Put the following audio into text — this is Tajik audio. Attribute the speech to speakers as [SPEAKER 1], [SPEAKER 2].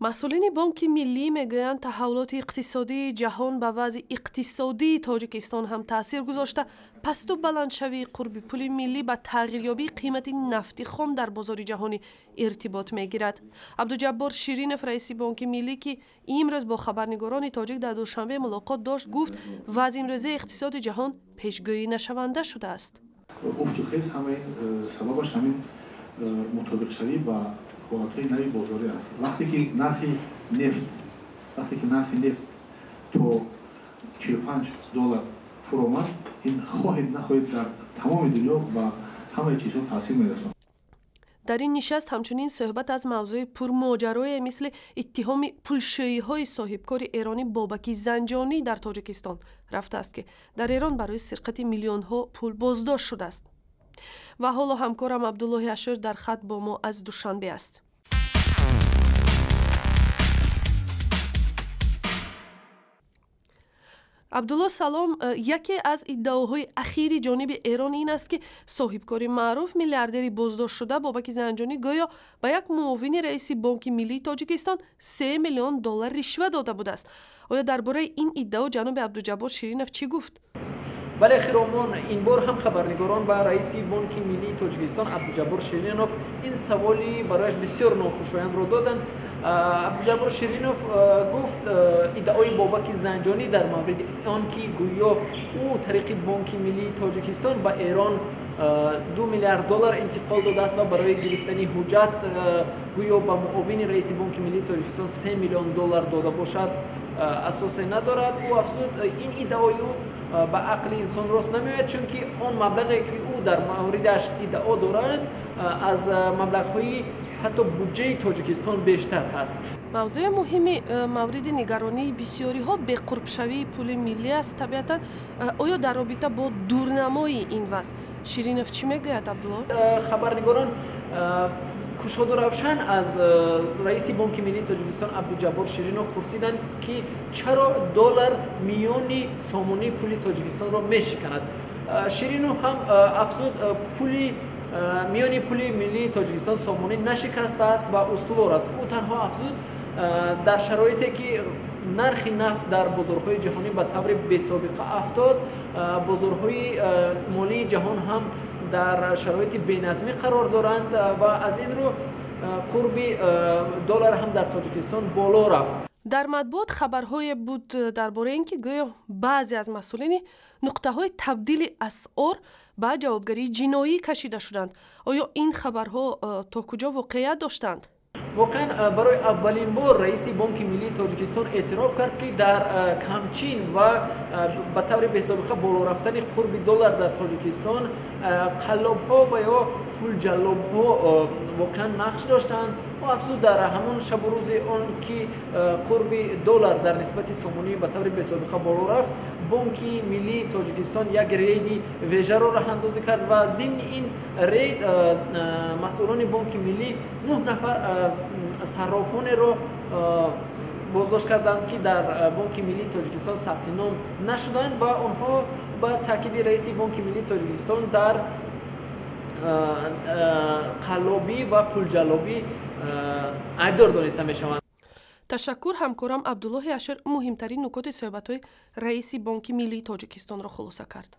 [SPEAKER 1] Масъулини Бонки Миллӣ мегӯянд, таҳаввулоти иқтисодии ҷаҳон ба вазъи иқтисодии Тоҷикистон ҳам таъсир гузошта, пасту баландшавии қурби пули миллӣ ба тағйирёбии қимати нафти хом дар бозори ҷаҳонӣ иртибот мегирад. Абдуҷаббор Ширинов, раиси Бонки Миллӣ, ки имрӯз бо хабарнигорони тоҷик дар Душанбе мулоқот дошт, гуфт, вазъи имрӯзаи иқтисоди ҷаҳон пешгӯӣ нашаванда шудааст.
[SPEAKER 2] Уфтухез ҳамаи сабабаш ҳамин мутобиқшавӣ ба ҳолатҳои нави бозорӣ аст. Вақте ки нархи нефт то 45 доллар фуромад, ин хоҳед нахоҳед дар тамоми дунё ба ҳамаи чизҳо таъсир мерасонад.
[SPEAKER 1] Дар ин нишаст ҳамчунин суҳбат аз мавзӯи пурмоҷарое мисли иттиҳоми пулшӯиҳои соҳибкори эронӣ Бобаки Занҷонӣ дар Тоҷикистон рафтааст, ки дар Эрон барои сирқати миллионҳо пул боздошт шудааст. Ва ҳоло ҳамкорам Абдуллоҳи Ашир дар хат бо мо аз Душанбе аст. Абдулло, салом. Яке аз иддаоҳои ахири ҷониби Эрон ин аст, ки соҳибкори маъруф, миллиардери боздоштшуда Бобаки Занҷонӣ гӯё ба як муовини раиси Бонки Миллии Тоҷикистон 3 миллион доллар ришва дода будааст. Оё дар бораи ин иддао ҷаноби Абдуҷаббор Ширинов чӣ гуфт?
[SPEAKER 3] Бале, Хиромон, ин бор ҳам хабарнигорон ба раиси Бонки Миллии Тоҷикистон Абдуҷаббор Ширинов ин саволи барояш бисёр нохушояндро доданд. Абдуҷаббор Ширинов гуфт, иддаои Бобаки Занҷонӣ дар мавриди он ки гӯё ӯ тариқи Бонки Миллии Тоҷикистон ба Эрон 2 миллиард доллар интиқол додааст ва барои гирифтани ҳуҷҷат гӯё ба муовини раиси Бонки Миллии Тоҷикистон 3 миллион доллар дода бошад, асосе надорад. Ӯ афзуд, ин иддаои ӯ ба ақли инсон рост намеояд, чунки он маблағе ки ӯ дар мавридаш иддао дорад, аз маблағҳои ҳатто буҷаи Тоҷикистон бештар ҳаст.
[SPEAKER 1] Мавзӯи муҳими мавриди нигаронии бисёриҳо беқурбшавии пули миллӣ аст, табиатан. Оё дар робита бо дурнамои ин вазъ Ширинов чӣ мегӯяд, Абдулло?
[SPEAKER 3] Хабарнигорон кушоду равшан аз раиси Бонки Миллии Тоҷикистон Абдуҷаббор Ширинов пурсиданд, ки чаро доллар миёни сомонии пули Тоҷикистонро мешиканад. Ширинов ҳам афзуд, пули миёни пули миллии Тоҷикистон сомонӣ нашикастааст ва устувор аст. Ӯ танҳо афзуд, дар шароите ки нархи нафт дар бозорҳои ҷаҳонӣ ба таври бесобиқа афтод, бозорҳои молии ҷаҳон ҳам дар шароити беназмӣ қарор доранд ва аз ин рӯ қурби доллар ҳам дар Тоҷикистон боло рафт.
[SPEAKER 1] Дар матбуот хабарҳое буд дар бораи ин ки гӯё баъзе аз масъулини нуқтаҳои табдили асъор ба ҷавобгарии ҷиноӣ кашида шуданд. Оё ин хабарҳо то куҷо воқеият доштанд?
[SPEAKER 3] Воқеан, барои аввалин бор раиси Бонки Миллии Тоҷикистон эътироф кард, ки дар камчин ва ба таври бесобиқа боло рафтани қурби доллар дар Тоҷикистон қаллобҳо ва ё пулҷаллобҳо воқеан нақш доштанд. Ӯ афзуд, дар ҳамон шабу рӯзи он ки қурби доллар дар нисбати сомонӣ ба таври бесобиқа боло рафт, Бонки Миллии Тоҷикистон як рейди вежаро роҳандозӣ кард ва зимни ин рейд масъулони Бонки Миллӣ нӯҳ нафар саррофонеро боздошт карданд, ки дар Бонки Миллии Тоҷикистон сабти ном нашуданд ва онҳо ба таъкиди раиси Бонки Миллии Тоҷикистон дар қаллобӣ ва пулҷаллобӣ айбдор дониста мешаванд.
[SPEAKER 1] Ташаккур. Ҳамкорам Абдуллоҳи Ашир муҳимтарин нукоти суҳбатҳои раиси Бонки Миллии Тоҷикистонро хулоса кард.